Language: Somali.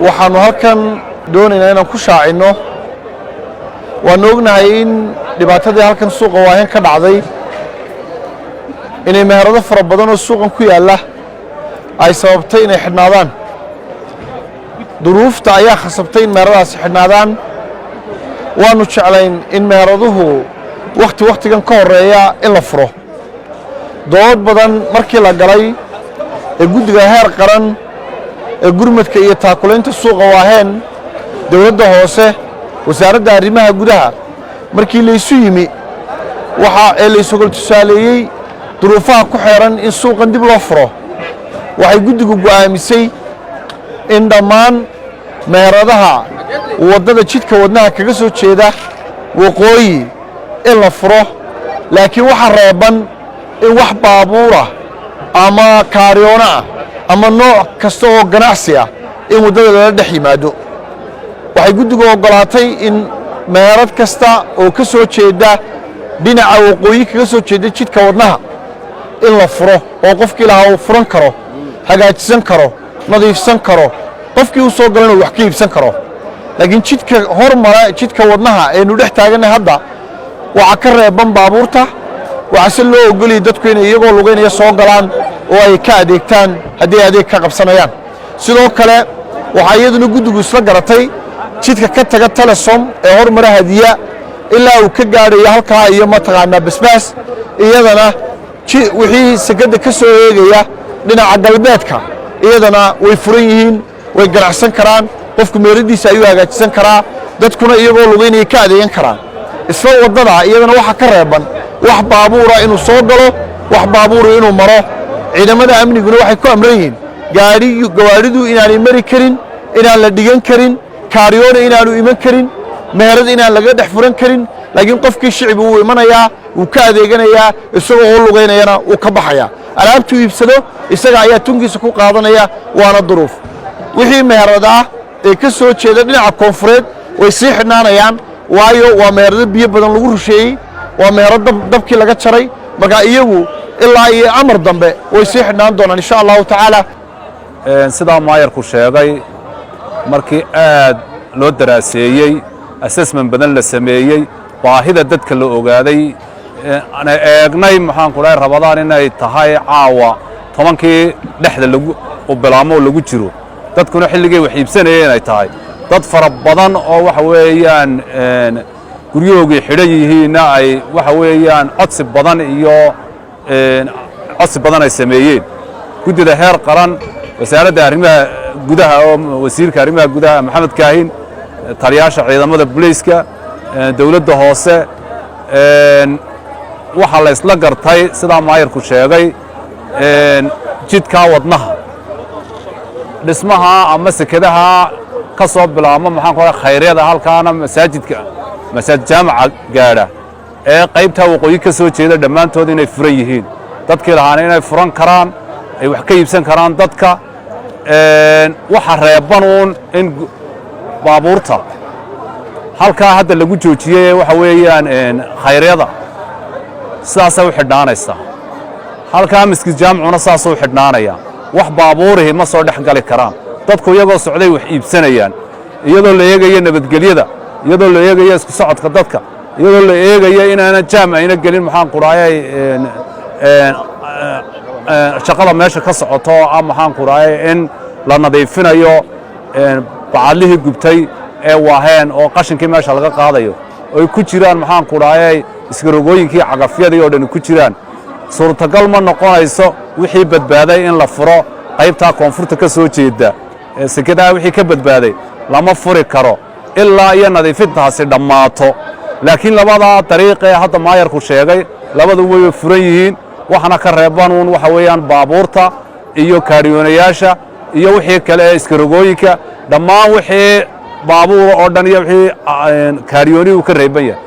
Waxaannu halkan doonaynaa inaan ku shaacinno. Waannu ognahay in dhibaatadii halkan Suuqa Waaheen ka dhacday inay meherado fara badan oo suuqan ku yaalla ay sababtay inay xidhnaadaan. Duruufta ayaa khasabtay in meheradaasi xidhnaadaan. Waannu jeclayn in meheraduhu wakhti wakhtigan ka horreeya in la furo. Dood badan markii la galay ee guddiga heer qaran ee gurmadka iyo taakulaynta Suuqa Waaheen, dowladda hoose, Wasaaradda Arrimaha Gudaha, markii laysu yimi waxa ee laysogol tusaaleeyey duruufaha ku xeeran in suuqan dib loo furo, waxay guddigu go'aamisay in dhammaan meheradaha waddada Jidka Wadnaha kaga soo jeeda waqooyi in la furo, laakiin waxaa reeban in wax baabuurah ama kaaryoona ah ama nooc kasta oo ganacsi ah in waddada lala dhex yimaado. Waxay guddigu oggolaatay in meherad kasta oo ka soo jeeda dhinaca waqooyi, kaga soo jeeda Jidka Wadnaha, in la furo oo qofkii lahaa uu furan karo, hagaajisan karo, nadiifsan karo, qofkii u soo galana uu wax ka iibsan karo. Laakiin jidka hormara Jidka Wadnaha eenu dhex taaganay hadda waxaa ka reeban baabuurta. Waxaa se loo ogoliyay dadku inay iyagoo lugaynaya soo galaan oo ay ka adeegtaan haddii ay adeeg ka qabsanayaan. Sidoo kale, waxaa iyaduna guddigu isla garatay jidka ka taga Telesom ee hormara Hadiya ilaa uu ka gaadhayo halkaa iyo mataqaanaa Basbaas, iyadana wixii sekadda ka soo eegaya dhinaca galbeedka, iyadana way furan yihiin, way ganacsan karaan, qofku meeradiisa ayuu hagaajisan karaa, dadkuna iyagoo lugaynaya ka adeegan karaan. Isla waddada iyadana waxaa ka reeban wax baabuura inuu soo galo, wax baabuura inuu maro. Ciidamada amniguna waxay ku amran yihiin gaadhi gawaadhidu inaanay mari karin, inaan la dhigan karin, kaaryoona inaanu iman karin, meherad inaan laga dhex furan karin. Laakiin qofkii shicbi wuu imanayaa, wuu ka adeeganayaa, isagoo oo lugaynayana wuu ka baxayaa. Alaabtuu iibsado isaga ayaa tunkiisa ku qaadanaya, waana duruuf. Wixii meherad ah ee ka soo jeeda dhinaca koonfureed way sii xidhnaanayaan, waayo waa meherado biyo badan lagu rusheeyey, waa meherad dabkii laga jaray. Marka iyagu ilaa iyo amar dambe way sii xidhnaan doonaan, insha Allahu tacaala. Sidaa maayarku sheegay, markii aad loo daraaseeyey, assessment badan la sameeyey, baahida dadka la ogaaday, aan eegnay, maxaan ku dhahay, Rabadaan inay tahay caawa 10-kii dhexda lagu bilaamo oo lagu jiro, dadkuna xilligay wax iibsanayeen ay tahay, dad fara badan oo waxa weeyaan guryahoogii xidhan yihiinna ay waxa weeyaan codsi badan iyo codsi badan ay sameeyeen, guddida heer qaran, Wasaaradda Arrimaha Gudaha oo wasiirka arrimaha gudaha Maxamed Kaahin, taliyaasha ciidamada booliiska, dowladda hoose, waxaa la isla gartay, sidaa maayarku sheegay, Jidkaa Wadnaha dhismaha ama sekedaha ka soo bilaabma, maxaan ku dhahay, khayryada halkaana masaajidka, masaajid jaamaca gaadha ee qaybtaa waqooyi ka soo jeeda, dhammaantood inay furan yihiin, dadkii lahaana inay furan karaan, ay wax ka iibsan karaan dadka. Waxa reeban uun in baabuurta halkaa hadda lagu joojiyey, waxa weeyaan khayryada, sidaasay u xidhnaanaysaa. Halkaa miskid jaamicuna saasuu u xidhnaanaya, wax baabuurihii ma soo dhex gali karaan. Dadku iyagoo socday wax iibsanayaan, iyadoo la eegayo nabadgelyada, iyadoo la eegayo isku socodka dadka, iyadoo la eegayo inaana jaam ayna gelin, maxaan ku dhahay, shaqada meesha ka socoto oo ah, maxaan ku dhahay, in la nadiifinayo bacadlihii gubtay ee Waaheen oo qashinkii meesha laga qaadayo, oy ku jiraan, maxaan ku dhahay, iskarogooyinkii, cagafyadii oo dhan ku jiraan, suurtagal ma noqonayso wixii badbaaday in la furo. Qaybtaa koonfurta ka soo jeeda sekedaha wixii ka badbaaday lama furi karo ilaa iyo nadiifintaasi dhammaato. Laakiin labadaa dariiq ee hadda maayarku sheegay labadu way furan yihiin. Waxana ka reebanuun waxa weeyaan baabuurta iyo kaadhiyoonayaasha iyo wixii kale ee iskarogooyinka, dhammaan wixii baabuura oo dhan iyo wixii kaadhiyoonihii uu ka reeban yahay.